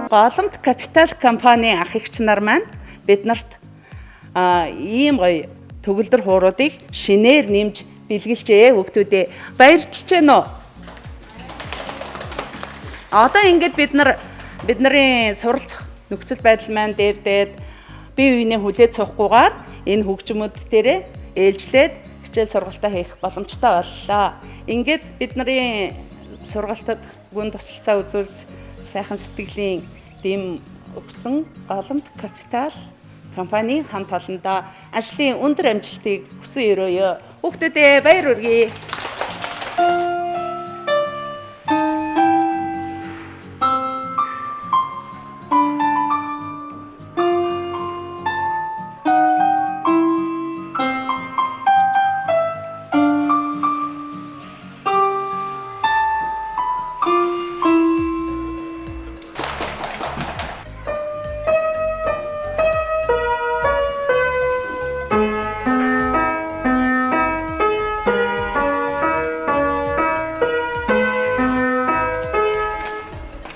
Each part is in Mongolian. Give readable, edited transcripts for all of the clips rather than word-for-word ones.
Голомт Капитал компани ах эгч нар маань биднэрт ийм гоё төгөлдөр хууруудыг шинээр нэмж бэлгэлжээ хүүхдүүдээ. Баярлалж байна уу? Одоо ингээд бид нар бидний суралцах нөхцөл байдал маань дээрдээд бие биенээ хүлээж суухгүйгээр энэ хөгжмүүд дээрээ ээлжлээд хичээл сургалтаа хийх боломжтой боллоо. Ингээд бидний сургалтад гүн тусалцаа үзүүлж сайхан сэтгэлийн дэм өгсөн Голомт Капитал компани хамт олондоо ажлын өндөр амжилтыг хүсэн өрөөе. Хүүхдүүдээ баяр хүргэе.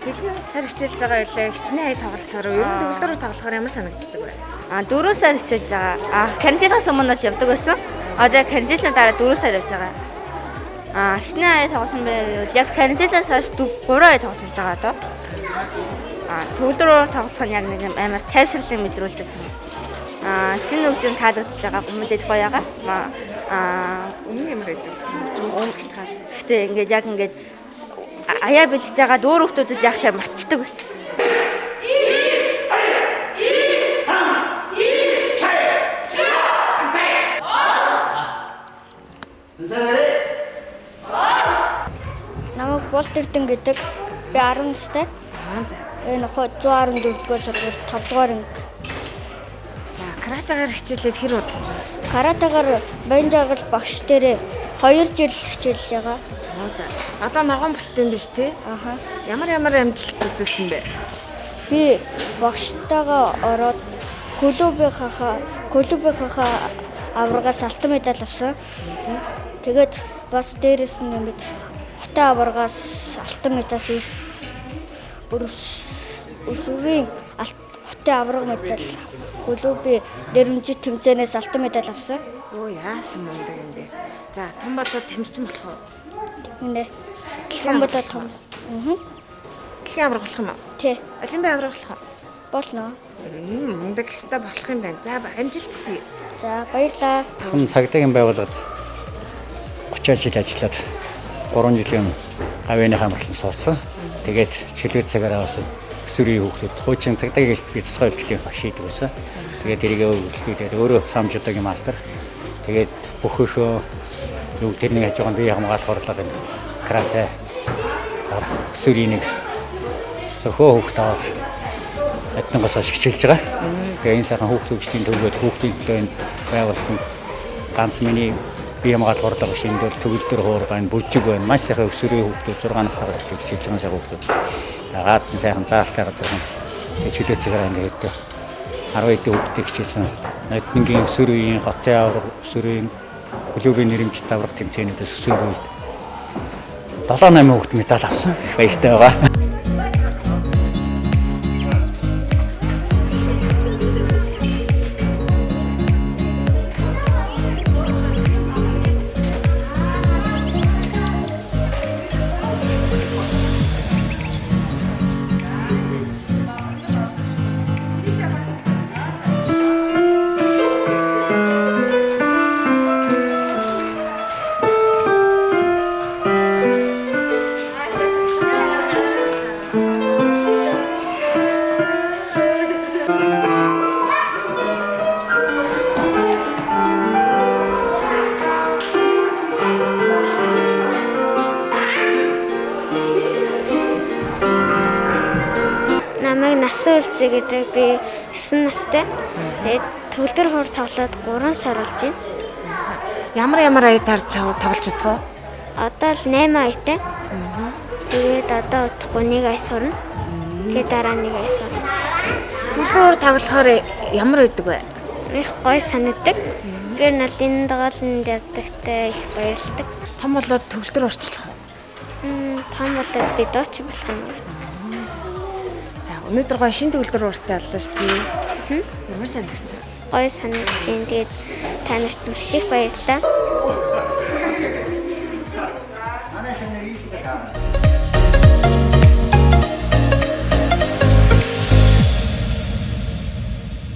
Хэдэн сар хичээлж байгаа байлаа? Хичнээн хай тоглолцоор ер нь төгөлдөр тоглохоор ямар санагддаг вэ? 4 сар хичээлж байгаа. Карантинаас өмнө бол явдаг байсан. Одоо карантины дараа 4 сар явж байгаа. Хичнээн хай тоглосон бэ гэвэл яг карантинаас хойш 3 ай тоглож байгаа доо. Төгөлдөр тоглох нь яг нэг юм амар тайвширлыг мэдрүүлдэг. Шинэ хөгжим таалагдж байгаа. Мэдээж гоё байгаа. Өмнө нь ямар байдаг гэсэн хөгжим хатгаар. Гэхдээ ингээд яг ингээд аяа бэлдэж байгаа өөр хүмүүсд яг л мартчихдаг байсан. Намайг Болт Эрдэн гэдэг. Би 10 настай. За. Энэ 114 дугаар сургууль 5 дугаар анги. За, каратегаар хичээлээд хэр удаж байгаа? Каратегаар Баянжаргал багш дээрээ 2 жил хичээлж байгаа. За. Одоо ногоон бусд юм биш тий? Аха. Ямар ямар амжилт үзүүлсэн бэ? Би багштайгаа ороод клубынхаа аваргаас алтан медаль авсан. Тэгээд бас дээрэс нь ингээд хотын аваргаас алтан медаль өсвөрийн хотын аварга медаль клубын дэрэмжит тэмцээнээс алтан медаль авсан. Өө яасан мундаг юм бэ? За, том болоод тамирчин болох уу? Нэ. Том болоод том. Дэлхийн аварга болох юм уу? Тий. Олимпийн аварга болох уу? Болно. Мундаг өстой болох юм байна. За, амжилт хүсье. За, баярлалаа. Хан цагдаагийн байгууллагад 30 жил ажиллаад 3 жилийн өмнө гавьяаныхаа амралтанд суудсан. Тэгээд чөлөө цагаараа бас өсвөрийн хүүхдүүд хуучин цагдаагийн хэлц би тусгай үйлдлийн багш хийдэг байсан. Тэгээд тэрийгээ үйлдүүлээд өөрөө самжуудагийн мастер. Тэгээд бүх хөрхөө юу тэрний хажуугаар бие хамгаалах хурлага энэ карате өсвөрийн нэг зөхөө хүүхд аваад аднангаас хойш хичээлж байгаа. Тэгээ энэ сайхан хүүхд хөгжлийн төвлөрөд хүүхдийн төлөө энэ байгуулсан ганц миний бие хамгаалах хурлага биш, энд бол төгөлдөр хуур байна, бүжиг байна. Маш сайхан өсвөрийн хүүхдүүд 6 настай хичээлж байгаа сайхан хүүхдүүд. Дагаадсан сайхан заалтайгаа сайхан чөлөө цагаараа ингээд 10 хэдэн хүүхдийг хичээлсэн. Ноднингийн өсвөрийн хотын аварга, өсвөрийн клубын нэрэмжит аварга тэмцээнүүдээс өсвөрийн үед 7 8 хүүхд медаль авсан. Баяртай байгаа. Намайг Насан Үлзий гэдэг, би 9 настай. Тэгээд төгөлдөр хуур тоглоод 3 сар болж байна. Ямар ямар аятаар тоглож чадах вэ? Одоо л 8 аятай. Тэгээд одоо удахгүй нэг ая сурна. Тэгээд дараа нэг ая сурна. Төгөлдөр хуур тоглохоор ямар байдаг вэ? Их гоё санагддаг. Би нь бол энэ тоглолтод явдагтай их баярлдаг. Том болоод төгөлдөр уурчлах уу? Том болоод би дуучин болох юм байна. За, Өнөөдөр гоё шин төгөлдөр хууртай боллоо шүү дээ. Ямар санагдсан? Гоё санагдаж байна. Тэгээд та нарт маш их баярлалаа. Манай шинээр ийшээ.